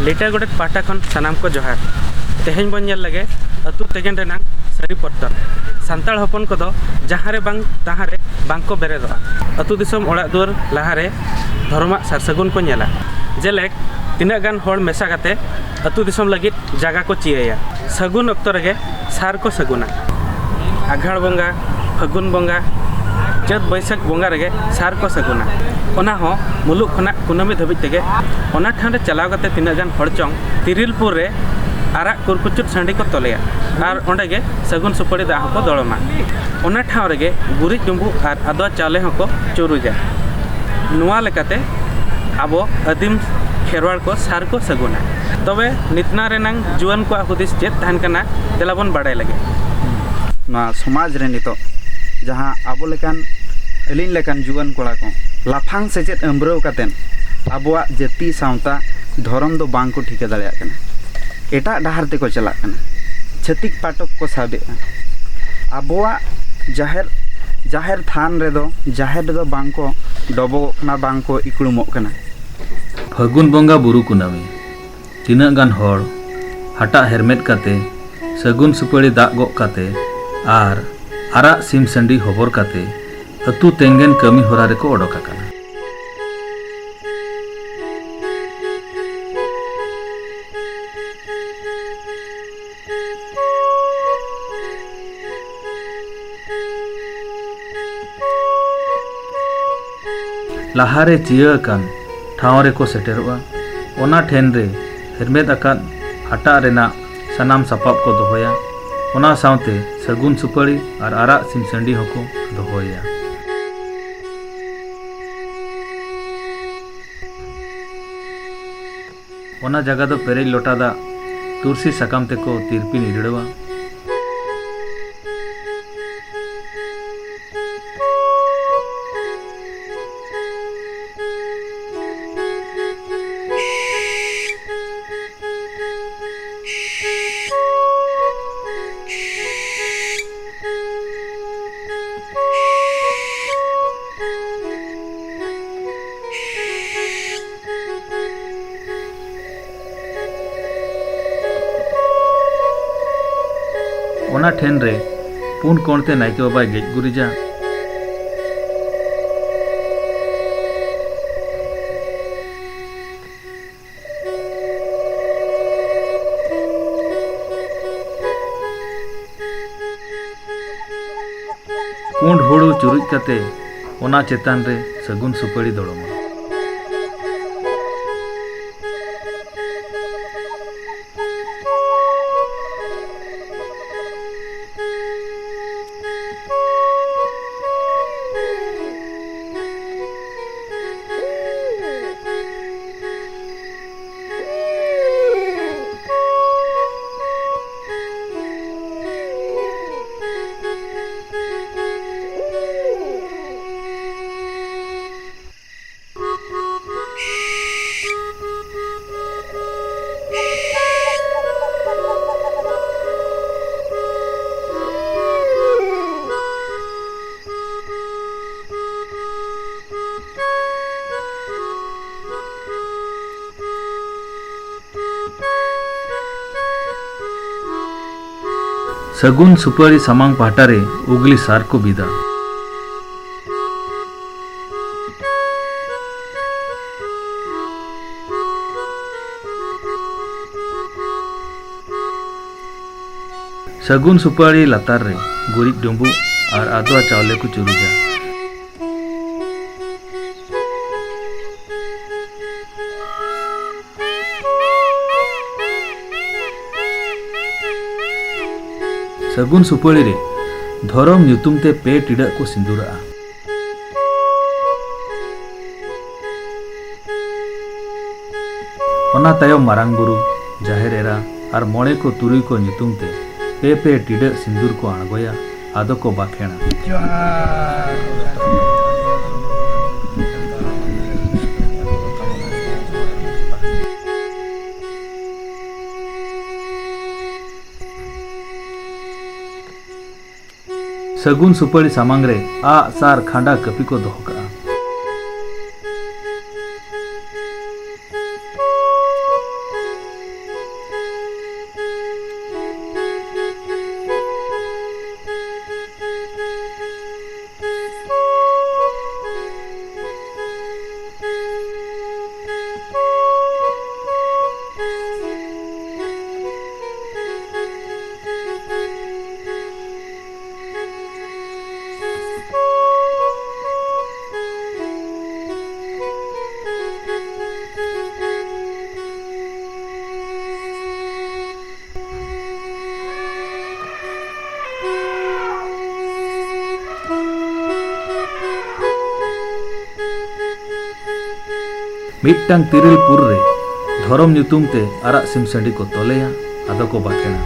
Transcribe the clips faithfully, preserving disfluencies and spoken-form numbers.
ᱞᱤᱴᱟᱹ ᱜᱚᱰᱮᱛ ᱯᱟᱦᱴᱟ ᱠᱷᱚᱱ ᱥᱟᱱᱟᱢ ᱠᱚ ᱡᱚᱦᱟᱨ᱾ ᱛᱮᱦᱮᱧ ᱵᱚᱱ ᱧᱮᱞ ᱞᱮᱜᱮ ᱟᱹᱛᱩ ᱛᱮᱜᱮᱱ ᱨᱮᱱᱟᱝ ᱥᱟᱹᱨᱤ ᱯᱚᱛᱚᱱ᱾ ᱥᱟᱱᱛᱟᱲ ᱦᱚᱯᱚᱱ ᱠᱚᱫᱚ ᱡᱟᱦᱟᱸ ᱨᱮ ᱵᱟᱝ ᱛᱟᱦᱟᱸ ᱨᱮ ᱵᱟᱝ ᱠᱚ ᱵᱮᱨᱮᱫᱚᱜᱼᱟ᱾ ᱟᱹᱛᱩ ᱫᱤᱥᱚᱢ ᱚᱲᱟᱜ ᱫᱩᱣᱟᱹᱨ ᱞᱟᱦᱟᱨᱮ ᱫᱷᱚᱨᱚᱢᱟᱜ ᱥᱟᱨ ᱥᱟᱹᱜᱩᱱ ᱠᱚ ᱧᱮᱞᱟ᱾ ᱡᱮᱞᱮᱠ ᱛᱤᱱᱟᱹᱜ ᱜᱟᱱ ᱦᱚᱲ ᱢᱮᱥᱟ ᱠᱟᱛᱮ ᱟᱹᱛᱩ ᱫᱤᱥᱚᱢ ᱞᱟᱹᱜᱤᱫ ᱡᱟᱭᱜᱟ ᱠᱚ ᱪᱤᱭᱟᱹᱭᱟ᱾ ᱥᱟᱹᱜᱩᱱ ᱚᱠᱛᱚ ᱨᱮᱜᱮ ᱥᱟᱨ ᱠᱚ ᱥᱟᱹᱜᱩᱱᱟ᱾ ᱟᱜᱷᱟᱲ ᱵᱚᱸᱜᱟ, ᱯᱷᱟᱹᱜᱩᱱ ᱵᱚᱸᱜᱟ, ᱪᱟᱹᱛ ᱵᱟᱹᱭᱥᱟᱹᱠᱷ ᱵᱚᱸᱜᱟ ᱨᱮᱜᱮ ᱥᱟᱨ ᱠᱚ ᱥᱟᱹᱜᱩᱱᱟ᱾ ᱚᱱᱟ ᱦᱚᱸ ᱢᱩᱞᱩᱜ ᱠᱷᱚᱱᱟᱜ ᱠᱩᱱᱟᱹᱢᱤ ᱫᱷᱟᱹᱵᱤᱡ ᱛᱮᱜᱮ᱾ ᱚᱱᱟ ᱴᱷᱟᱶ ᱨᱮ ᱪᱟᱞᱟᱣ ᱠᱟᱛᱮ ᱛᱤᱱᱟᱹᱜ ᱜᱟᱱ ᱦᱚᱲ ᱪᱚᱝ ᱛᱤᱨᱤᱞᱯᱩᱨ ᱨᱮ ᱟᱨᱟᱜ ᱠᱩᱨᱠᱩᱪᱩᱫ ᱥᱟᱺᱰᱤ ᱠᱚ ᱛᱚᱞᱮᱭᱟ ᱟᱨ ᱚᱸᱰᱮ ᱜᱮ ᱥᱟᱹᱜᱩᱱ ᱥᱩᱯᱟᱹᱲᱤ ᱫᱟᱜ ᱦᱚᱸᱠᱚ ᱫᱚᱲᱚᱢᱟ᱾ ᱚᱱᱟ ᱴᱷᱟᱶ ᱨᱮᱜᱮ ᱜᱩᱨᱤᱡ ᱰᱩᱸᱵᱩᱜ ᱟᱨ ᱟᱫᱽᱣᱟ ᱪᱟᱣᱞᱮ ᱦᱚᱸᱠᱚ ᱪᱩᱨᱩᱡᱟ᱾ ᱱᱚᱣᱟ ᱞᱮᱠᱟᱛᱮ ᱟᱵᱚ ᱟᱹᱫᱤᱢ ᱠᱷᱮᱨᱣᱟᱲ ᱠᱚ ᱥᱟᱨ ᱠᱚ ᱥᱟᱹᱜᱩᱱᱟ᱾ ᱛᱚᱵᱮ ᱱᱤᱛᱱᱟ ᱨᱮᱱᱟᱝ ᱡᱩᱣᱟᱹᱱ ᱠᱚᱣᱟᱜ ᱦᱩᱫᱤᱥ ᱪᱮᱫ ᱛᱟᱦᱮᱱ ᱠᱟᱱᱟ, ᱫᱮᱞᱟ ᱵᱚᱱ ᱵᱟᱲᱟᱭ ᱞᱟᱹᱜᱤᱫ᱾ ᱱᱚᱣᱟ ᱥᱚᱢᱟᱡᱽ ᱨᱮ ᱱᱤᱛᱚᱜ ᱡᱟᱦᱟᱸ ᱟᱵᱚ ᱞᱮᱠᱟᱱ, ᱟᱹᱞᱤᱧ ᱞᱮᱠᱟᱱ ᱡᱩᱣᱟᱹᱱ ᱠᱚᱲᱟ ᱠᱚ ᱞᱟᱯᱷᱟᱝ ᱥᱮᱪᱮᱫ ᱟᱹᱢᱵᱽᱨᱟᱹᱣ ᱠᱟᱛᱮᱫ ᱟᱵᱚᱣᱟᱜ ᱡᱟᱹᱛᱤ, ᱥᱟᱶᱛᱟ, ᱫᱷᱚᱨᱚᱢ ᱫᱚ ᱵᱟᱝ ᱠᱚ ᱴᱷᱤᱠᱟᱹ ᱫᱟᱲᱮᱭᱟᱜ ᱠᱟᱱᱟ᱾ ᱮᱴᱟᱜ ᱰᱟᱦᱟᱨ ᱛᱮᱠᱚ ᱪᱟᱞᱟᱜ ᱠᱟᱱᱟ᱾ ᱪᱷᱟᱹᱛᱤᱠ ᱯᱟᱴᱚᱠ ᱠᱚ ᱥᱟᱵᱮᱜᱼᱟ᱾ ᱟᱵᱚᱣᱟᱜ ᱡᱟᱦᱮᱨ, ᱡᱟᱦᱮᱨ ᱛᱷᱟᱱ ᱨᱮᱫᱚ, ᱡᱟᱦᱮᱨ ᱨᱮᱫᱚ ᱵᱟᱝ ᱠᱚ ᱰᱚᱵᱚᱜᱚᱜ ᱠᱟᱱᱟ, ᱵᱟᱝ ᱠᱚ ᱤᱠᱲᱩᱢᱚᱜ ᱠᱟᱱᱟ᱾ ᱯᱷᱟᱹᱜᱩᱱ ᱵᱚᱸᱜᱟ ᱵᱩᱨᱩ ᱠᱩᱱᱟᱹᱢᱤ᱾ ᱛᱤᱱᱟᱹᱜ ᱜᱟᱱ ᱦᱚᱲ ᱦᱟᱴᱟᱜ ᱦᱮᱨᱢᱮᱫ ᱠᱟᱛᱮ, ᱥᱟᱹᱜᱩᱱ ᱥᱩᱯᱟᱹᱲᱤ ᱫᱟᱜ ᱜᱚᱜ ᱠᱟᱛᱮ ᱟᱨ ᱟᱨᱟᱜ ᱥᱤᱢ ᱥᱟᱺᱰᱤ ᱦᱚᱵᱚᱨ ᱠᱟᱛᱮ ᱟᱹᱛᱩ ᱛᱮᱸᱜᱮᱱ ᱠᱟᱹᱢᱤ ᱦᱚᱨᱟ ᱨᱮᱠᱚ ᱚᱰᱚᱠ ᱟᱠᱟᱱᱟ᱾ ᱞᱟᱦᱟᱨᱮ ᱪᱤᱭᱟᱹ ᱟᱠᱟᱱ ᱴᱷᱟᱶ ᱨᱮᱠᱚ ᱥᱮᱴᱮᱨᱚᱜᱼᱟ᱾ ᱚᱱᱟ ᱴᱷᱮᱱ ᱨᱮ ᱦᱮᱨᱢᱮᱫ ᱟᱠᱟᱫ ᱦᱟᱴᱟᱜ ᱨᱮᱱᱟᱜ ᱥᱟᱱᱟᱢ ᱥᱟᱯᱟᱵ ᱠᱚ ᱫᱚᱦᱚᱭᱟ᱾ ᱚᱱᱟ ᱥᱟᱶᱛᱮ ᱥᱟᱹᱜᱩᱱ ᱥᱩᱯᱟᱹᱲᱤ ᱟᱨ ᱟᱨᱟᱜ ᱥᱤᱢ ᱥᱟᱺᱰᱤ ᱦᱚᱸᱠᱚ ᱫᱚᱦᱚᱭᱟ᱾ ᱚᱱᱟ ᱡᱟᱭᱜᱟ ᱫᱚ ᱯᱮᱨᱮᱡ ᱞᱚᱴᱟ ᱫᱟᱜ ᱛᱩᱨᱥᱤ ᱥᱟᱠᱟᱢ ᱛᱮᱠᱚ ᱛᱤᱨᱯᱤ ᱱᱤᱨᱟᱹᱲᱟᱣᱟ᱾ ᱴᱷᱮᱱ ᱨᱮ ᱯᱩᱸᱰ ᱠᱚᱬ ᱛᱮ ᱱᱟᱭᱠᱮ ᱵᱟᱵᱟᱭ ᱜᱮᱡ ᱜᱩᱨᱤᱡᱟ᱾ ᱯᱩᱸᱰ ᱦᱩᱲᱩ ᱪᱩᱨᱩᱡ ᱠᱟᱛᱮ ᱚᱱᱟ ᱪᱮᱛᱟᱱ ᱨᱮ ᱥᱟᱹᱜᱩᱱ ᱥᱩᱯᱟᱹᱲᱤ ᱫᱚᱲᱚᱢᱟ᱾ ᱥᱟᱹᱜᱩᱱ ᱥᱩᱯᱟᱹᱲᱤ ᱥᱟᱢᱟᱝ ᱯᱟᱦᱴᱟ ᱨᱮ ᱩᱜᱽᱞᱤ ᱥᱟᱨ ᱠᱚ ᱵᱤᱫᱟ᱾ ᱥᱟᱹᱜᱩᱱ ᱥᱩᱯᱟᱹᱲᱤ ᱞᱟᱛᱟᱨ ᱨᱮ ᱜᱩᱨᱤᱡ ᱰᱩᱸᱵᱩᱜ ᱟᱨ ᱟᱫᱽᱣᱟ ᱪᱟᱣᱞᱮ ᱠᱚ ᱪᱩᱨᱩᱡᱟ᱾ ᱥᱟᱹᱜᱩᱱ ᱥᱩᱯᱟᱹᱲᱤ ᱨᱮ ᱫᱷᱚᱨᱚᱢ ᱧᱩᱛᱩᱢ ᱛᱮ ᱯᱮ ᱴᱤᱰᱟᱹᱜ ᱠᱚ ᱥᱤᱸᱫᱩᱨᱟᱜᱼᱟ᱾ ᱚᱱᱟ ᱛᱟᱭᱚᱢ ᱢᱟᱨᱟᱝ ᱵᱩᱨᱩ, ᱡᱟᱦᱮᱨ ᱮᱨᱟ ᱟᱨ ᱢᱚᱬᱮ ᱠᱚ ᱛᱩᱨᱩᱭ ᱠᱚ ᱧᱩᱛᱩᱢ ᱛᱮ ᱯᱮ ᱯᱮ ᱴᱤᱰᱟᱹᱜ ᱥᱤᱸᱫᱩᱨ ᱠᱚ ᱟᱬᱜᱚᱭᱟ, ᱟᱫᱚ ᱠᱚ ᱵᱟᱠᱷᱮᱬᱟ᱾ ᱡᱚᱦᱟᱨ᱾ ᱥᱟᱹᱜᱩᱱ ᱥᱩᱯᱟᱹᱲᱤ ᱥᱟᱢᱟᱝ ᱨᱮ ᱟᱜ, ᱥᱟᱨ, ᱠᱷᱟᱸᱰᱟ, ᱠᱟᱹᱯᱤ ᱠᱚ ᱫᱚᱦᱚ ᱠᱟᱜᱼᱟ᱾ ᱢᱤᱫᱴᱟᱝ ᱛᱤᱨᱤᱞ ᱯᱩᱨ ᱨᱮ ᱫᱷᱚᱨᱚᱢ ᱧᱩᱛᱩᱢ ᱛᱮ ᱟᱨᱟᱜ ᱥᱤᱢ ᱥᱟᱺᱰᱤ ᱠᱚ ᱛᱚᱞᱮᱭᱟ, ᱟᱫᱚ ᱠᱚ ᱵᱟᱠᱷᱮᱲᱟ᱾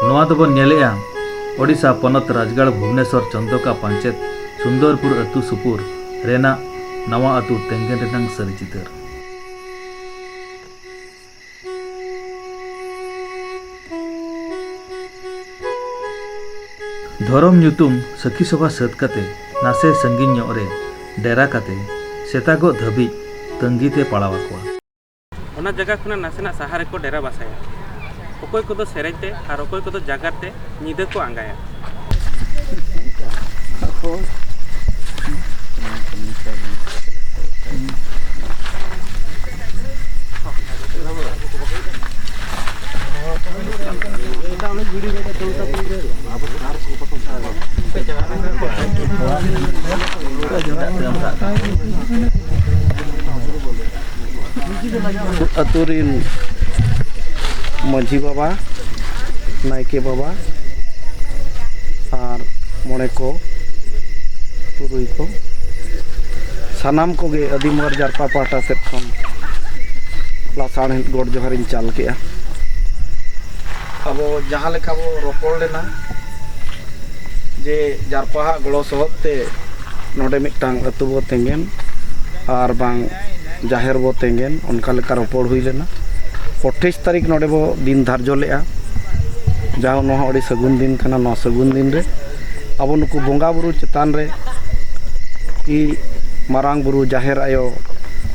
ᱱᱚᱣᱟ ᱫᱚᱵᱚᱱ ᱧᱮᱞᱮᱜᱼᱟ ᱳᱰᱤᱥᱟ ᱯᱚᱱᱚᱛ ᱨᱟᱡᱽᱜᱟᱲ ᱵᱷᱩᱵᱽᱱᱮᱥᱚᱨ ᱪᱚᱱᱫᱚᱠᱟ ᱯᱟᱧᱪᱮᱛ ᱥᱩᱱᱫᱚᱨᱯᱩᱨ ᱟᱹᱛᱩ ᱥᱩᱯᱩᱨ ᱨᱮᱱᱟᱜ ᱱᱟᱣᱟ ᱟᱹᱛᱩ ᱛᱮᱸᱜᱮᱱ ᱨᱮᱱᱟᱝ ᱥᱟᱹᱨᱤ ᱪᱤᱛᱟᱹᱨ᱾ ᱫᱷᱚᱨᱚᱢ ᱧᱩᱛᱩᱢ ᱥᱟᱹᱠᱷᱤ ᱥᱚᱵᱷᱟ ᱥᱟᱹᱛ ᱠᱟᱛᱮ ᱱᱟᱥᱮ ᱥᱟᱺᱜᱤᱧ ᱧᱚᱜ ᱨᱮ ᱰᱮᱨᱟ ᱠᱟᱛᱮ ᱥᱮᱛᱟᱜᱚᱜ ᱫᱷᱟᱹᱵᱤᱡ ᱛᱟᱺᱜᱤ ᱛᱮ ᱯᱟᱲᱟᱣ ᱟᱠᱚᱣᱟ᱾ ᱚᱱᱟ ᱡᱟᱭᱜᱟ ᱠᱷᱚᱱᱟᱜ ᱱᱟᱥᱮᱱᱟᱜ ᱥᱟᱦᱟ ᱨᱮᱠᱚ ᱰᱮᱨᱟ ᱵᱟᱥᱟᱭᱟ᱾ ᱚᱠᱚᱭ ᱠᱚᱫᱚ ᱥᱮᱨᱮᱧ ᱛᱮ ᱟᱨ ᱚᱠᱚᱭ ᱠᱚᱫᱚ ᱡᱟᱜᱟᱨ ᱛᱮ ᱧᱤᱫᱟᱹ ᱠᱚ ᱟᱸᱜᱟᱭᱟ᱾ ᱟᱹᱛᱩ ᱨᱤᱱ ᱢᱟᱹᱡᱷᱤ ᱵᱟᱵᱟ, ᱱᱟᱭᱠᱮ ᱵᱟᱵᱟ ᱟᱨ ᱢᱚᱬᱮ ᱠᱚ, ᱛᱩᱨᱩᱭ ᱠᱚ, ᱥᱟᱱᱟᱢ ᱠᱚᱜᱮ ᱟᱹᱫᱤᱢ ᱜᱟᱲ ᱡᱟᱨᱯᱟ ᱯᱟᱦᱴᱟ ᱥᱮᱫ ᱠᱷᱚᱱ ᱞᱟᱥᱟᱲᱦᱮᱫ ᱜᱚᱰ ᱡᱚᱦᱟᱨᱤᱧ ᱪᱟᱞ ᱠᱮᱜᱼᱟ᱾ ᱟᱵᱚ ᱡᱟᱦᱟᱸ ᱞᱮᱠᱟ ᱵᱚ ᱨᱚᱯᱚᱲ ᱞᱮᱱᱟ ᱡᱮ ᱡᱟᱨᱯᱟᱦᱟᱜ ᱜᱚᱲᱚ ᱥᱚᱦᱚᱫ ᱛᱮ ᱱᱚᱰᱮ ᱢᱤᱫᱴᱟᱝ ᱟᱹᱛᱩ ᱵᱚ ᱛᱮᱸᱜᱮᱱ ᱟᱨ ᱵᱟᱝ ᱡᱟᱦᱮᱨ ᱵᱚ ᱛᱮᱸᱜᱮᱱ, ᱚᱱᱠᱟ ᱞᱮᱠᱟ ᱨᱚᱯᱚᱲ ᱦᱩᱭ ᱞᱮᱱᱟ᱾ ᱟᱴᱷᱟᱭᱤᱥ ᱛᱟᱹᱨᱤᱠᱷ ᱱᱚᱰᱮ ᱵᱚ ᱫᱤᱱ ᱫᱷᱟᱨᱡᱚ ᱞᱮᱫᱼᱟ, ᱡᱟᱦᱟᱸ ᱱᱚᱣᱟ ᱦᱚᱸ ᱟᱹᱰᱤ ᱥᱟᱹᱜᱩᱱ ᱫᱤᱱ ᱠᱟᱱᱟ᱾ ᱱᱚᱣᱟ ᱥᱟᱹᱜᱩᱱ ᱫᱤᱱ ᱨᱮ ᱟᱵᱚ ᱱᱩᱠᱩ ᱵᱚᱸᱜᱟ ᱵᱩᱨᱩ ᱪᱮᱛᱟᱱ ᱨᱮ ᱠᱤ ᱢᱟᱨᱟᱝ ᱵᱩᱨᱩ, ᱡᱟᱦᱮᱨ ᱟᱭᱳ,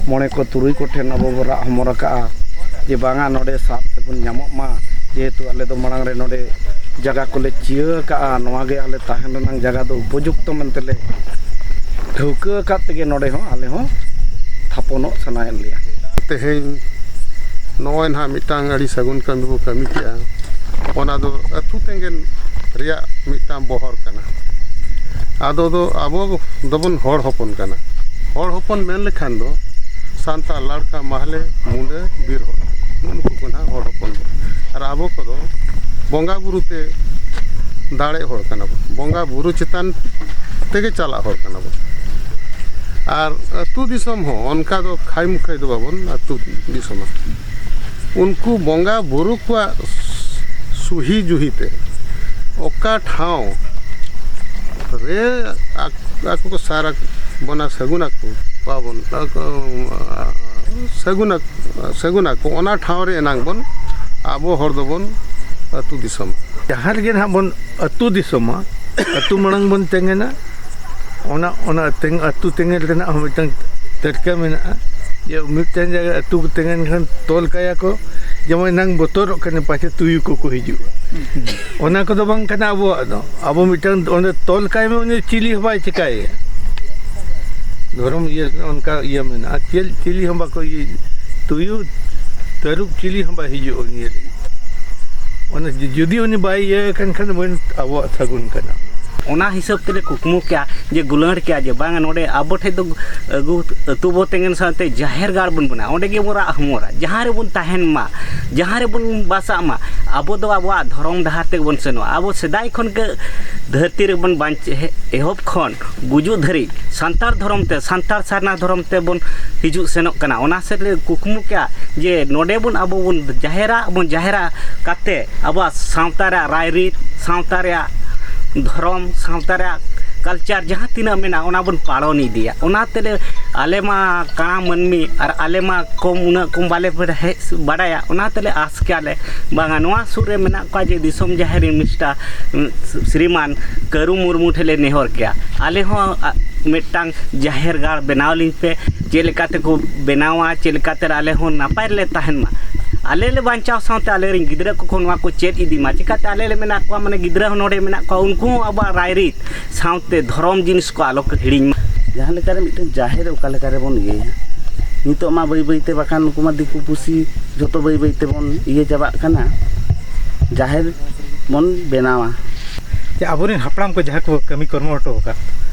ᱢᱚᱬᱮ ᱠᱚ ᱛᱩᱨᱩᱭ ᱠᱚ ᱴᱷᱮᱱ ᱟᱵᱚ ᱵᱚ ᱨᱟᱜ ᱦᱚᱢᱚᱨ ᱟᱠᱟᱫᱼᱟ ᱡᱮ ᱵᱟᱝᱟ, ᱱᱚᱰᱮ ᱥᱟᱵ ᱛᱮᱵᱚᱱ ᱧᱟᱢᱚᱜ ᱢᱟ, ᱡᱮᱦᱮᱛᱩ ᱟᱞᱮ ᱫᱚ ᱢᱟᱲᱟᱝ ᱨᱮ ᱱᱚᱰᱮ ᱡᱟᱭᱜᱟ ᱠᱚᱞᱮ ᱪᱤᱭᱟᱹ ᱟᱠᱟᱫᱼᱟ, ᱱᱚᱣᱟ ᱜᱮ ᱟᱞᱮ ᱛᱟᱦᱮᱱ ᱨᱮᱱᱟᱜ ᱡᱟᱭᱜᱟ ᱫᱚ ᱩᱯᱚᱡᱩᱠᱛᱚ ᱢᱮᱱᱛᱮ ᱞᱮ ᱴᱷᱟᱹᱣᱠᱟᱹ ᱟᱠᱟᱫ ᱛᱮᱜᱮ ᱱᱚᱰᱮ ᱦᱚᱸ ᱟᱞᱮ ᱦᱚᱸ ᱛᱷᱟᱯᱚᱱᱚᱜ ᱥᱟᱱᱟᱭᱮᱫ ᱞᱮᱭᱟ᱾ ᱛᱮᱦᱮᱧ ᱱᱚᱜᱼᱚᱭ ᱱᱟᱦᱟᱜ ᱢᱤᱫᱴᱟᱝ ᱟᱹᱰᱤ ᱥᱟᱹᱜᱩᱱ ᱠᱟᱹᱢᱤ ᱵᱚ ᱠᱟᱹᱢᱤ ᱠᱮᱜᱼᱟ᱾ ᱚᱱᱟ ᱫᱚ ᱟᱹᱛᱩ ᱛᱮᱸᱜᱮᱱ ᱨᱮᱭᱟᱜ ᱢᱤᱫᱴᱟᱝ ᱵᱚᱦᱚᱨ ᱠᱟᱱᱟ᱾ ᱟᱫᱚ ᱫᱚ ᱟᱵᱚ ᱫᱚᱵᱚᱱ ᱦᱚᱲ ᱦᱚᱯᱚᱱ ᱠᱟᱱᱟ᱾ ᱦᱚᱲ ᱦᱚᱯᱚᱱ ᱢᱮᱱ ᱞᱮᱠᱷᱟᱱ ᱫᱚ ᱥᱟᱱᱛᱟᱲ, ᱞᱟᱲᱠᱟ, ᱢᱟᱦᱞᱮ, ᱢᱩᱸᱰᱟᱹ, ᱵᱤᱨ ᱦᱚᱲ, ᱱᱩᱜᱼᱩ ᱱᱩᱠᱩ ᱠᱚ ᱱᱟᱦᱟᱜ ᱦᱚᱲ ᱦᱚᱯᱚᱱ ᱫᱚ᱾ ᱟᱨ ᱟᱵᱚ ᱠᱚᱫᱚ ᱵᱚᱸᱜᱟ ᱵᱩᱨᱩ ᱛᱮ ᱫᱟᱲᱮ ᱦᱚᱲ ᱠᱟᱱᱟ ᱵᱚᱱ, ᱵᱚᱸᱜᱟ ᱵᱩᱨᱩ ᱪᱮᱛᱟᱱ ᱛᱮᱜᱮ ᱪᱟᱞᱟᱜ ᱦᱚᱲ ᱠᱟᱱᱟ ᱵᱚᱱ᱾ ᱟᱨ ᱟᱹᱛᱩ ᱫᱤᱥᱚᱢ ᱦᱚᱸ ᱚᱱᱠᱟ ᱫᱚ ᱠᱷᱟᱭ ᱢᱩᱠᱷᱟᱹᱭ ᱫᱚ ᱵᱟᱵᱚᱱ ᱟᱹᱛᱩ ᱫᱤᱥᱚᱢᱟ᱾ ᱩᱱᱠᱩ ᱵᱚᱸᱜᱟ ᱵᱩᱨᱩ ᱠᱚᱣᱟᱜ ᱥᱩᱦᱤ ᱡᱩᱦᱤ ᱛᱮ ᱚᱠᱟ ᱴᱷᱟᱶ ᱨᱮ ᱟᱠ-, ᱟᱠᱚ ᱠᱚ ᱥᱟᱨ ᱵᱚᱱᱟ, ᱥᱟᱹᱜᱩᱱ ᱟᱠᱚ ᱵᱟᱵᱚᱱ, ᱟᱠᱚ, ᱥᱟᱹᱜᱩᱱ ᱟᱠ-, ᱥᱟᱹᱜᱩᱱ ᱟᱠᱚ, ᱚᱱᱟ ᱴᱷᱟᱶ ᱨᱮ ᱮᱱᱟᱝ ᱵᱚᱱ, ᱟᱵᱚ ᱦᱚᱲ ᱫᱚᱵᱚᱱ ᱟᱹᱛᱩ ᱫᱤᱥᱚᱢᱟ᱾ ᱡᱟᱦᱟᱸ ᱨᱮᱜᱮ ᱱᱟᱦᱟᱜ ᱵᱚᱱ ᱟᱹᱛᱩ ᱫᱤᱥᱚᱢᱟ, ᱟᱹᱛᱩ ᱢᱟᱲᱟᱝ ᱵᱚᱱ ᱛᱮᱸᱜᱮᱱᱟ, ᱚᱱᱟ, ᱚᱱᱟ ᱛᱮᱸᱜ-, ᱟᱹᱛᱩ ᱛᱮᱸᱜᱮᱱ ᱨᱮᱱᱟᱜ ᱦᱚᱸ ᱢᱤᱫᱴᱟᱝ ᱛᱟᱹᱨᱠᱟᱹ ᱢᱮᱱᱟᱜᱼᱟ᱾ ᱡᱮ ᱢᱤᱫᱴᱟᱝ ᱡᱟᱭᱜᱟ ᱟᱹᱛᱩ ᱠᱚ ᱛᱮᱸᱜᱮᱱ ᱠᱷᱟᱱ ᱛᱚᱞ ᱠᱟᱭᱟ ᱠᱚ, ᱡᱮᱢᱚᱱ ᱮᱱᱟᱝ ᱵᱚᱛᱚᱨᱚᱜ ᱠᱟᱱᱟ ᱯᱟᱪᱷᱮ ᱛᱩᱭᱩ ᱠᱚᱠᱚ ᱦᱤᱡᱩᱜᱼᱟ᱾ ᱚᱱᱟ ᱠᱚᱫᱚ ᱵᱟᱝ ᱠᱟᱱᱟ ᱟᱵᱚᱣᱟᱜ ᱫᱚ᱾ ᱟᱵᱚ ᱢᱤᱫᱴᱟᱝ ᱚᱸᱰᱮ ᱛᱚᱞ ᱠᱟᱭ ᱢᱮ, ᱩᱱᱤ ᱪᱤᱞᱤ ᱦᱚᱸ ᱵᱟᱭ ᱪᱤᱠᱟᱹᱭᱟ᱾ ᱫᱷᱚᱨᱚᱢ ᱤᱭᱟᱹ ᱚᱱᱠᱟ ᱤᱭᱟᱹ ᱢᱮᱱᱟᱜᱼᱟ, ᱪᱤᱞ-, ᱪᱤᱞᱤ ᱦᱚᱸ ᱵᱟᱠᱚ ᱤᱭᱟᱹ, ᱛᱩᱭᱩ, ᱛᱟᱹᱨᱩᱵ ᱪᱤᱞᱤ ᱦᱚᱸ ᱵᱟᱭ ᱦᱤᱡᱩᱜᱼᱟ ᱩᱱᱤ ᱞᱟᱹᱜᱤᱫ᱾ ᱚᱱᱟ ᱡᱩ-, ᱡᱩᱫᱤ ᱩᱱᱤ ᱵᱟᱭ ᱤᱭᱟᱹ ᱟᱠᱟᱱ ᱠᱷᱟᱱ ᱢᱮᱱ ᱟᱵᱚᱣᱟᱜ ᱥᱟᱹᱜᱩᱱ ᱠᱟᱱᱟ᱾ ᱚᱱᱟ ᱦᱤᱥᱟᱹᱵ ᱛᱮᱞᱮ ᱠᱩᱠᱢᱩ ᱠᱮᱜᱼᱟ ᱡᱮ ᱜᱩᱞᱟᱹᱲ ᱠᱮᱜᱼᱟ ᱡᱮ ᱵᱟᱝᱟ, ᱱᱚᱰᱮ ᱟᱵᱚ ᱴᱷᱮᱡ ᱫᱚ ᱟᱹᱜᱩ, ᱟᱹᱛᱩ ᱵᱚ ᱛᱮᱸᱜᱮᱱ ᱥᱟᱶᱛᱮ ᱡᱟᱦᱮᱨ ᱜᱟᱲ ᱵᱚᱱ ᱵᱮᱱᱟᱣᱟ, ᱚᱸᱰᱮ ᱜᱮᱵᱚᱱ ᱨᱟᱜ ᱦᱚᱢᱚᱨᱟ, ᱡᱟᱦᱟᱸ ᱨᱮᱵᱚᱱ ᱛᱟᱦᱮᱱ ᱢᱟ, ᱡᱟᱦᱟᱸ ᱨᱮᱵᱚᱱ ᱵᱟᱥᱟᱜ ᱢᱟ, ᱟᱵᱚ ᱫᱚ ᱟᱵᱚᱣᱟᱜ ᱫᱷᱚᱨᱚᱢ ᱰᱟᱦᱟᱨ ᱛᱮᱜᱮ ᱵᱚᱱ ᱥᱮᱱᱚᱜᱼᱟ᱾ ᱟᱵᱚ ᱥᱮᱫᱟᱭ ᱠᱷᱚᱱ ᱜᱮ ᱫᱷᱟᱹᱨᱛᱤ ᱨᱮᱵᱚᱱ ᱵᱟᱧᱪ-, ᱮᱦᱚᱵ ᱠᱷᱚᱱ ᱜᱩᱡᱩᱜ ᱫᱷᱟᱹᱨᱤᱡ ᱥᱟᱱᱛᱟᱲ ᱫᱷᱚᱨᱚᱢ ᱛᱮ, ᱥᱟᱱᱛᱟᱲ ᱥᱟᱨᱱᱟ ᱫᱷᱚᱨᱚᱢ ᱛᱮᱵᱚᱱ ᱦᱤᱡᱩᱜ ᱥᱮᱱᱚᱜ ᱠᱟᱱᱟ᱾ ᱚᱱᱟ ᱥᱮᱫ ᱞᱮ ᱠᱩᱠᱢᱩ ᱠᱮᱜᱼᱟ ᱡᱮ ᱱᱚᱰᱮ ᱵᱚᱱ, ᱟᱵᱚ ᱵᱚᱱ ᱡᱟᱦᱮᱨᱟ, ᱵᱚᱱ ᱡᱟᱦᱮᱨᱟ ᱠᱟᱛᱮ ᱟᱵᱚᱣᱟᱜ ᱥᱟᱶᱛᱟ ᱨᱮᱭᱟᱜ ᱨᱟᱭᱨᱤᱛ, ᱥᱟᱶᱛᱟ ᱨᱮᱭᱟᱜ ᱫᱷᱚᱨᱚᱢ, ᱥᱟᱶᱛᱟ ᱨᱮᱭᱟᱜ ᱠᱟᱞᱪᱟᱨ ᱡᱟᱦᱟᱸ ᱛᱤᱱᱟᱹᱜ ᱢᱮᱱᱟᱜᱼᱟ, ᱚᱱᱟ ᱵᱚᱱ ᱯᱟᱞᱚᱱ ᱤᱫᱤᱭᱟ᱾ ᱚᱱᱟ ᱛᱮᱞᱮ, ᱟᱞᱮ ᱢᱟ ᱠᱟᱬᱟ ᱢᱟᱹᱱᱢᱤ ᱟᱨ ᱟᱞᱮ ᱢᱟ ᱠᱚᱢ, ᱩᱱᱟᱹᱜ ᱠᱚᱢ ᱵᱟᱞᱮ ᱵᱟᱰᱟᱭ-, ᱵᱟᱰᱟᱭᱟ᱾ ᱚᱱᱟ ᱛᱮᱞᱮ ᱟᱥ ᱠᱮᱭᱟᱞᱮ, ᱵᱟᱝᱟ, ᱱᱚᱣᱟ ᱥᱩᱨ ᱨᱮ ᱢᱮᱱᱟᱜ ᱠᱚᱣᱟ ᱡᱮ ᱫᱤᱥᱚᱢ ᱡᱟᱦᱮᱨ ᱨᱮᱱ ᱢᱤᱥᱴᱟᱨ, ᱩᱸ, ᱥᱨᱤᱢᱟᱱ ᱠᱟᱹᱨᱩ ᱢᱩᱨᱢᱩ ᱴᱷᱮᱱ ᱞᱮ ᱱᱮᱦᱚᱨ ᱠᱮᱭᱟ, ᱟᱞᱮ ᱦᱚᱸ, ᱟ, ᱢᱤᱫᱴᱟᱝ ᱡᱟᱦᱮᱨ ᱜᱟᱲ ᱵᱮᱱᱟᱣ ᱟᱹᱞᱤᱧ ᱯᱮ, ᱪᱮᱫ ᱞᱮᱠᱟ ᱛᱮᱠᱚ ᱵᱮᱱᱟᱣᱟ, ᱪᱮᱫ ᱞᱮᱠᱟᱛᱮ ᱟᱞᱮ ᱦᱚᱸ ᱱᱟᱯᱟᱭ ᱨᱮᱞᱮ ᱛᱟᱦᱮᱱ ᱢᱟ, ᱟᱞᱮ ᱞᱮ ᱵᱟᱧᱪᱟᱣ ᱥᱟᱶᱛᱮ ᱟᱞᱮᱨᱮᱱ ᱜᱤᱫᱽᱨᱟᱹ ᱠᱚᱠᱚ ᱱᱚᱣᱟ ᱠᱚ ᱪᱮᱫ ᱤᱫᱤ ᱢᱟ᱾ ᱪᱤᱠᱟᱛᱮ ᱟᱞᱮ ᱞᱮ ᱢᱮᱱᱟᱜ ᱠᱚᱣᱟ, ᱢᱟᱱᱮ ᱜᱤᱫᱽᱨᱟᱹ ᱦᱚᱸ ᱱᱚᱰᱮ ᱢᱮᱱᱟᱜ ᱠᱚᱣᱟ, ᱩᱱᱠᱩ ᱦᱚᱸ ᱟᱵᱚᱣᱟᱜ ᱨᱟᱭᱨᱤᱛ ᱥᱟᱶᱛᱮ ᱫᱷᱚᱨᱚᱢ ᱡᱤᱱᱤᱥ ᱠᱚ ᱟᱞᱚ ᱠᱚ ᱦᱤᱲᱤᱧ ᱢᱟ᱾ ᱡᱟᱦᱟᱸ ᱞᱮᱠᱟᱨᱮ ᱢᱤᱫᱴᱮᱱ ᱡᱟᱦᱮᱨ ᱚᱠᱟ ᱞᱮᱠᱟ ᱨᱮᱵᱚᱱ ᱤᱭᱟᱹᱭᱟ, ᱱᱤᱛᱚᱜ ᱢᱟ ᱵᱟᱹᱭ ᱵᱟᱹᱭᱛᱮ, ᱵᱟᱠᱷᱟᱱ ᱱᱩᱠᱩ ᱢᱟ ᱫᱤᱠᱩ ᱯᱩᱥᱤ ᱡᱷᱚᱛᱚ ᱵᱟᱹᱭ ᱵᱟᱹᱭ ᱛᱮᱵᱚᱱ ᱤᱭᱟᱹ ᱪᱟᱵᱟᱜ ᱠᱟᱱᱟ᱾ ᱡᱟᱦᱮᱨ ᱵᱚᱱ ᱵᱮᱱᱟᱣᱟ᱾ ᱡᱮ ᱟᱵᱚᱨᱮᱱ ᱦᱟᱯᱲᱟᱢ ᱠᱚ ᱡᱟᱦᱟᱸ ᱠᱚ ᱠᱟᱹᱢᱤ ᱠᱚᱨᱢᱚ ᱦᱚᱴᱚ ᱟᱠᱟᱫ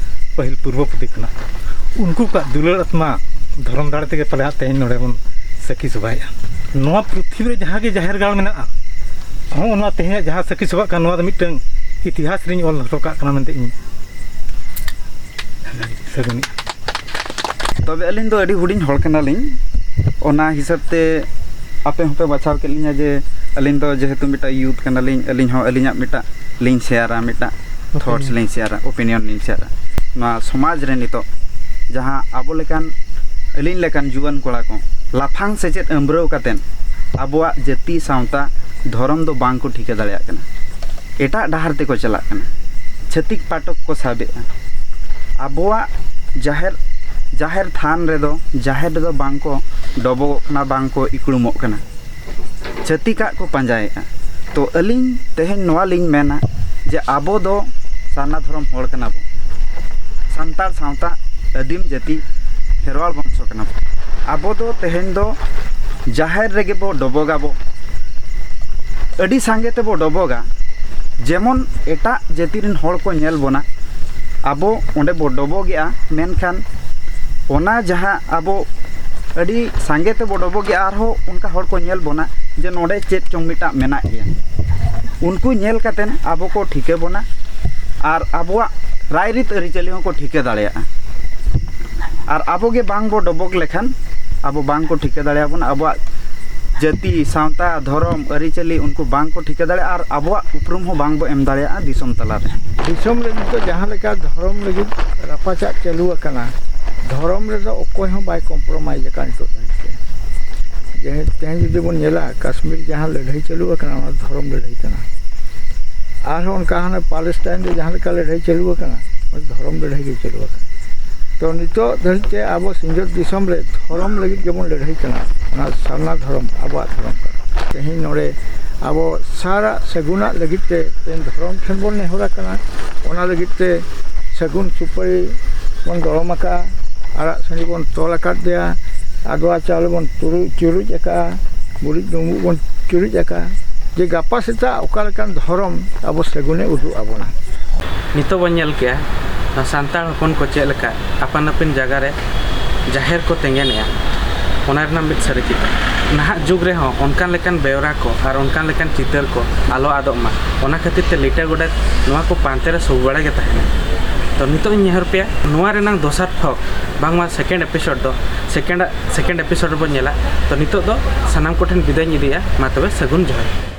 ᱯᱟᱹᱦᱤᱞ ᱯᱩᱨᱵᱚ ᱯᱩᱛᱤ ᱠᱷᱚᱱᱟᱜ, ᱩᱱᱠᱩ ᱠᱚᱣᱟᱜ ᱫᱩᱞᱟᱹᱲ ᱟᱛᱢᱟ ᱫᱷᱚᱨᱚᱢ ᱫᱟᱲᱮ ᱛᱮᱜᱮ ᱯᱟᱞᱮ ᱦᱟᱸᱜ ᱛᱮᱦᱮᱧ ᱱᱚᱰᱮ ᱵᱚᱱ ᱥᱟᱹᱠᱷᱤ ᱥᱚᱵᱷᱟᱭᱮᱫᱼᱟ᱾ ᱱᱚᱣᱟ ᱯᱨᱤᱛᱷᱤᱵᱤ ᱨᱮ ᱡᱟᱦᱟᱸ ᱜᱮ ᱡᱟᱦᱮᱨ ᱜᱟᱲ ᱢᱮᱱᱟᱜᱼᱟ, ᱦᱚᱸ, ᱚᱱᱟ ᱛᱮᱦᱮᱧᱟᱜ ᱡᱟᱦᱟᱸ ᱥᱟᱹᱠᱷᱤ ᱥᱚᱵᱷᱟᱜ ᱠᱟᱱᱟ, ᱱᱚᱣᱟ ᱫᱚ ᱢᱤᱫᱴᱟᱝ ᱤᱛᱤᱦᱟᱥ ᱨᱤᱧ ᱚᱞ ᱦᱚᱴᱚ ᱠᱟᱜ ᱠᱟᱱᱟ ᱢᱮᱱᱛᱮ ᱤᱧ ᱥᱟᱹᱜᱩᱱᱤᱡ᱾ ᱛᱚᱵᱮ ᱟᱹᱞᱤᱧ ᱫᱚ ᱟᱹᱰᱤ ᱦᱩᱰᱤᱧ ᱦᱚᱲ ᱠᱟᱱᱟᱞᱤᱧ, ᱚᱱᱟ ᱦᱤᱥᱟᱹᱵ ᱛᱮ ᱟᱯᱮ ᱦᱚᱸᱯᱮ ᱵᱟᱪᱷᱟᱣ ᱠᱮᱫ ᱞᱤᱧᱟ ᱡᱮ ᱟᱹᱞᱤᱧ ᱫᱚ ᱡᱮᱦᱮᱛᱩ ᱢᱤᱫᱴᱟᱝ ᱭᱩᱛᱷ ᱠᱟᱱᱟᱞᱤᱧ, ᱟᱹᱞᱤᱧ ᱦᱚᱸ ᱟᱹᱞᱤᱧᱟᱜ ᱢᱤᱫᱴᱟᱝ ᱞᱤᱧ ᱥᱮᱭᱟᱨᱟ, ᱢᱤᱫᱴᱟᱝ ᱛᱷᱚᱴᱥ ᱞᱤᱧ ᱥᱮᱭᱟᱨᱟ, ᱳᱯᱤᱱᱤᱭᱚᱱ ᱞᱤᱧ ᱥᱮᱭᱟᱨᱟ᱾ ᱱᱚᱣᱟ ᱥᱚᱢᱟᱡᱽ ᱨᱮ ᱱᱤᱛᱚᱜ ᱡᱟᱦᱟᱸ ᱟᱵᱚ ᱞᱮᱠᱟᱱ, ᱟᱹᱞᱤᱧ ᱞᱮᱠᱟᱱ ᱡᱩᱣᱟᱹᱱ ᱠᱚᱲᱟ ᱠᱚ ᱞᱟᱯᱷᱟᱝ ᱥᱮᱪᱮᱫ ᱟᱹᱢᱵᱽᱨᱟᱹᱣ ᱠᱟᱛᱮᱫ ᱟᱵᱚᱣᱟᱜ ᱡᱟᱹᱛᱤ ᱥᱟᱶᱛᱟ ᱫᱷᱚᱨᱚᱢ ᱫᱚ ᱵᱟᱝ ᱠᱚ ᱴᱷᱤᱠᱟᱹ ᱫᱟᱲᱮᱭᱟᱜ ᱠᱟᱱᱟ᱾ ᱮᱴᱟᱜ ᱰᱟᱦᱟᱨ ᱛᱮᱠᱚ ᱪᱟᱞᱟᱜ ᱠᱟᱱᱟ, ᱪᱷᱟᱹᱛᱤᱠ ᱯᱟᱴᱚᱠ ᱠᱚ ᱥᱟᱵᱮᱜᱼᱟ᱾ ᱟᱵᱚᱣᱟᱜ ᱡᱟᱦᱮᱨ, ᱡᱟᱦᱮᱨ ᱛᱷᱟᱱ ᱨᱮᱫᱚ, ᱡᱟᱦᱮᱨ ᱨᱮᱫᱚ ᱵᱟᱝ ᱠᱚ ᱰᱚᱵᱚᱜᱚᱜ ᱠᱟᱱᱟ, ᱵᱟᱝ ᱠᱚ ᱤᱠᱲᱩᱢᱚᱜ ᱠᱟᱱᱟ, ᱪᱷᱟᱹᱛᱤᱠᱟᱜ ᱠᱚ ᱯᱟᱸᱡᱟᱭᱮᱫᱼᱟ᱾ ᱛᱚ ᱟᱹᱞᱤᱧ ᱛᱮᱦᱮᱧ ᱱᱚᱣᱟ ᱞᱤᱧ ᱢᱮᱱᱟ ᱡᱮ ᱟᱵᱚ ᱫᱚ ᱥᱟᱨᱱᱟ ᱫᱷᱚᱨᱚᱢ ᱦᱚᱲ ᱠᱟᱱᱟ ᱵᱚᱱ, ᱥᱟᱱᱛᱟᱲ ᱥᱟᱶᱛᱟ ᱟᱹᱫᱤᱢ ᱡᱟᱹᱛᱤ ᱠᱷᱮᱨᱣᱟᱲ ᱵᱚᱝᱥᱚ ᱠᱟᱱᱟ ᱵᱚᱱ᱾ ᱟᱵᱚ ᱫᱚ ᱛᱮᱦᱮᱧ ᱫᱚ ᱡᱟᱦᱮᱨ ᱨᱮᱜᱮ ᱵᱚ ᱰᱚᱵᱚᱜᱟᱵᱚ, ᱟᱹᱰᱤ ᱥᱟᱸᱜᱮ ᱛᱮᱵᱚ ᱰᱚᱵᱚᱜᱟ, ᱡᱮᱢᱚᱱ ᱮᱴᱟᱜ ᱡᱟᱹᱛᱤ ᱨᱮᱱ ᱦᱚᱲ ᱠᱚ ᱧᱮᱞ ᱵᱚᱱᱟ᱾ ᱟᱵᱚ ᱚᱸᱰᱮ ᱵᱚ ᱰᱚᱵᱚᱜᱮᱜᱼᱟ, ᱢᱮᱱᱠᱷᱟᱱ ᱚᱱᱟ ᱡᱟᱦᱟᱸ ᱟᱵᱚ ᱟᱹᱰᱤ ᱥᱟᱸᱜᱮ ᱛᱮᱵᱚ ᱰᱚᱵᱚᱜᱮᱜᱼᱟ, ᱟᱨᱦᱚᱸ ᱚᱱᱠᱟ ᱦᱚᱲ ᱠᱚ ᱧᱮᱞ ᱵᱚᱱᱟ ᱡᱮ ᱱᱚᱰᱮ ᱪᱮᱫ ᱪᱚᱝ ᱢᱤᱫᱴᱟᱝ ᱢᱮᱱᱟᱜ ᱜᱮᱭᱟ᱾ ᱩᱱᱠᱩ ᱧᱮᱞ ᱠᱟᱛᱮᱱ ᱟᱵᱚ ᱠᱚ ᱴᱷᱤᱠᱟᱹ ᱵᱚᱱᱟ ᱟᱨ ᱟᱵᱚᱣᱟᱜ ᱨᱟᱭᱨᱤᱛ ᱟᱹᱨᱤᱪᱟᱹᱞᱤ ᱦᱚᱸᱠᱚ ᱴᱷᱤᱠᱟᱹ ᱫᱟᱲᱮᱭᱟᱜᱼᱟ᱾ ᱟᱨ ᱟᱵᱚ ᱜᱮ ᱵᱟᱝ ᱵᱚ ᱰᱚᱵᱚᱜ ᱞᱮᱠᱷᱟᱱ ᱟᱵᱚ ᱵᱟᱝ ᱠᱚ ᱴᱷᱤᱠᱟᱹ ᱫᱟᱲᱮᱭᱟᱵᱚᱱᱟ, ᱟᱵᱚᱣᱟᱜ ᱡᱟᱹᱛᱤ, ᱥᱟᱶᱛᱟ, ᱫᱷᱚᱨᱚᱢ, ᱟᱹᱨᱤᱪᱟᱹᱞᱤ ᱩᱱᱠᱩ ᱵᱟᱝ ᱠᱚ ᱴᱷᱤᱠᱟᱹ ᱫᱟᱲᱮᱭᱟᱜᱼᱟ ᱟᱨ ᱟᱵᱚᱣᱟᱜ ᱩᱯᱨᱩᱢ ᱦᱚᱸ ᱵᱟᱝ ᱵᱚ ᱮᱢ ᱫᱟᱲᱮᱭᱟᱜᱼᱟ ᱫᱤᱥᱚᱢ ᱛᱟᱞᱟᱨᱮ᱾ ᱫᱤᱥᱚᱢ ᱨᱮ ᱱᱤᱛᱚᱜ ᱡᱟᱦᱟᱸ ᱞᱮᱠᱟ ᱫᱷᱚᱨᱚᱢ ᱞᱟᱹᱜᱤᱫ ᱨᱟᱯᱟᱪᱟᱜ ᱪᱟᱹᱞᱩ ᱟᱠᱟᱱᱟ, ᱫᱷᱚᱨᱚᱢ ᱨᱮᱫᱚ ᱚᱠᱚᱭ ᱦᱚᱸ ᱵᱟᱭ ᱠᱚᱢᱯᱨᱳᱢᱟᱭᱤᱡᱽ ᱟᱠᱟᱱ ᱱᱤᱛᱚᱜ ᱫᱷᱟᱹᱵᱤᱡ ᱛᱮ᱾ ᱡᱮ ᱛᱮᱦᱮᱧ ᱡᱩᱫᱤ ᱵᱚᱱ ᱧᱮᱞᱟ, ᱠᱟᱥᱢᱤᱨ ᱡᱟᱦᱟᱸ ᱞᱟᱹᱲᱦᱟᱹᱭ ᱪᱟᱹᱞᱩ ᱟᱠᱟᱱᱟ, ᱚᱱᱟ ᱫᱷᱚᱨᱚᱢ ᱞᱟᱹᱲᱦᱟᱹᱭ ᱠᱟᱱᱟ᱾ ᱟᱨᱦᱚᱸ ᱚᱱᱠᱟ ᱦᱟᱱᱮ ᱯᱟᱞᱮᱥᱴᱟᱭᱤᱱ ᱨᱮ ᱡᱟᱦᱟᱸ ᱞᱮᱠᱟ ᱞᱟᱹᱲᱦᱟᱹᱭ ᱪᱟᱹᱞᱩ ᱟᱠᱟᱱᱟ, ᱚᱱᱟ ᱫᱷᱚᱨᱚᱢ ᱞᱟᱹᱲᱦᱟᱹᱭ ᱜᱮ ᱪᱟᱹᱞᱩ ᱟᱠᱟᱱᱟ᱾ ᱛᱚ ᱱᱤᱛᱚᱜ ᱫᱷᱟᱹᱵᱤᱡ ᱛᱮ ᱟᱵᱚ ᱥᱤᱧᱚᱛ ᱫᱤᱥᱚᱢ ᱨᱮ ᱫᱷᱚᱨᱚᱢ ᱞᱟᱹᱜᱤᱫ ᱜᱮᱵᱚᱱ ᱞᱟᱹᱲᱦᱟᱹᱭ ᱠᱟᱱᱟ, ᱚᱱᱟ ᱥᱟᱨᱱᱟ ᱫᱷᱚᱨᱚᱢ ᱟᱵᱚᱣᱟᱜ ᱫᱷᱚᱨᱚᱢ ᱠᱟᱱᱟ᱾ ᱛᱮᱦᱮᱧ ᱱᱚᱰᱮ ᱟᱵᱚ ᱥᱟᱨᱟᱜ ᱥᱟᱹᱜᱩᱱᱟᱜ ᱞᱟᱹᱜᱤᱫ ᱛᱮ ᱛᱮᱦᱮᱧ ᱫᱷᱚᱨᱚᱢ ᱴᱷᱮᱱ ᱵᱚᱱ ᱱᱮᱦᱚᱨ ᱟᱠᱟᱱᱟ᱾ ᱚᱱᱟ ᱞᱟᱹᱜᱤᱫ ᱛᱮ ᱥᱟᱹᱜᱩᱱ ᱥᱩᱯᱟᱹᱨᱤ ᱵᱚᱱ ᱫᱚᱲᱚᱢ ᱟᱠᱟᱫᱼᱟ, ᱟᱨᱟᱜ ᱥᱟᱹᱰᱤ ᱵᱚᱱ ᱛᱚᱞ ᱟᱠᱟᱫᱮᱭᱟ, ᱟᱫᱽᱣᱟ ᱪᱟᱣᱞᱮ ᱵᱚᱱ ᱛᱩᱨᱩᱡ ᱪᱩᱨᱩᱡ ᱟᱠᱟᱫᱼᱟ, ᱜᱩᱨᱤᱡ ᱰᱩᱸᱵᱩᱜ ᱵᱚᱱ ᱪᱩᱨᱩᱡ ᱟᱠᱟᱫᱼᱟ, ᱡᱮ ᱜᱟᱯᱟ ᱥᱮᱛᱟᱜ ᱚᱠᱟ ᱞᱮᱠᱟᱱ ᱫᱷᱚᱨᱚᱢ ᱟᱵᱚ ᱥᱟᱹᱜᱩᱱᱮ ᱩᱫᱩᱜ ᱟᱵᱚᱱᱟ᱾ ᱱᱤᱛᱚᱜ ᱵᱚᱱ ᱧᱮᱞ ᱠᱮᱜᱼᱟ, ᱱᱚᱣᱟ ᱥᱟᱱᱛᱟᱲ ᱦᱚᱯᱚᱱ ᱠᱚ ᱪᱮᱫ ᱞᱮᱠᱟ ᱟᱯᱟᱱ ᱟᱹᱯᱤᱱ ᱡᱟᱭᱜᱟ ᱨᱮ ᱡᱟᱦᱮᱨ ᱠᱚ ᱛᱮᱸᱜᱮᱱᱮᱜᱼᱟ, ᱚᱱᱟ ᱨᱮᱱᱟᱜ ᱢᱤᱫ ᱥᱟᱹᱨᱤ ᱪᱤᱛᱟᱹᱨ᱾ ᱱᱟᱦᱟᱜ ᱡᱩᱜᱽ ᱨᱮᱦᱚᱸ ᱚᱱᱠᱟᱱ ᱞᱮᱠᱟᱱ ᱵᱮᱣᱨᱟ ᱠᱚ ᱟᱨ ᱚᱱᱠᱟᱱ ᱞᱮᱠᱟᱱ ᱪᱤᱛᱟᱹᱨ ᱠᱚ ᱟᱞᱚ ᱟᱫᱚᱜ ᱢᱟ, ᱚᱱᱟ ᱠᱷᱟᱹᱛᱤᱨ ᱛᱮ ᱞᱤᱴᱟᱹ ᱜᱚᱰᱮᱛ ᱱᱚᱣᱟ ᱠᱚ ᱯᱟᱱᱛᱮ ᱨᱮ ᱥᱩᱨ ᱵᱟᱲᱟ ᱜᱮ ᱛᱟᱦᱮᱱᱟ᱾ ᱛᱚ ᱱᱤᱛᱚᱜ ᱤᱧ ᱱᱮᱦᱚᱨ ᱯᱮᱭᱟ, ᱱᱚᱣᱟ ᱨᱮᱱᱟᱝ ᱫᱚᱥᱟᱨ ᱛᱷᱚᱠ ᱵᱟᱝᱢᱟ ᱥᱮᱠᱮᱱᱰ ᱮᱯᱤᱥᱳᱰ ᱫᱚ ᱥᱮᱠᱮᱱᱰ ᱥᱮᱠᱮᱱᱰ ᱮᱯᱤᱥᱳᱰ ᱨᱮᱵᱚᱱ ᱧᱮᱞᱟ᱾ ᱛᱚ ᱱᱤᱛᱚᱜ ᱫᱚ ᱥᱟᱱᱟᱢ ᱠᱚᱴᱷᱮᱱ ᱵᱤᱫᱟᱹᱭ ᱤᱧ ᱤᱫᱤᱭᱟ᱾ ᱢᱟ ᱛᱚᱵᱮ ᱥᱟᱹᱜᱩᱱ ᱡᱚᱦᱟᱨ᱾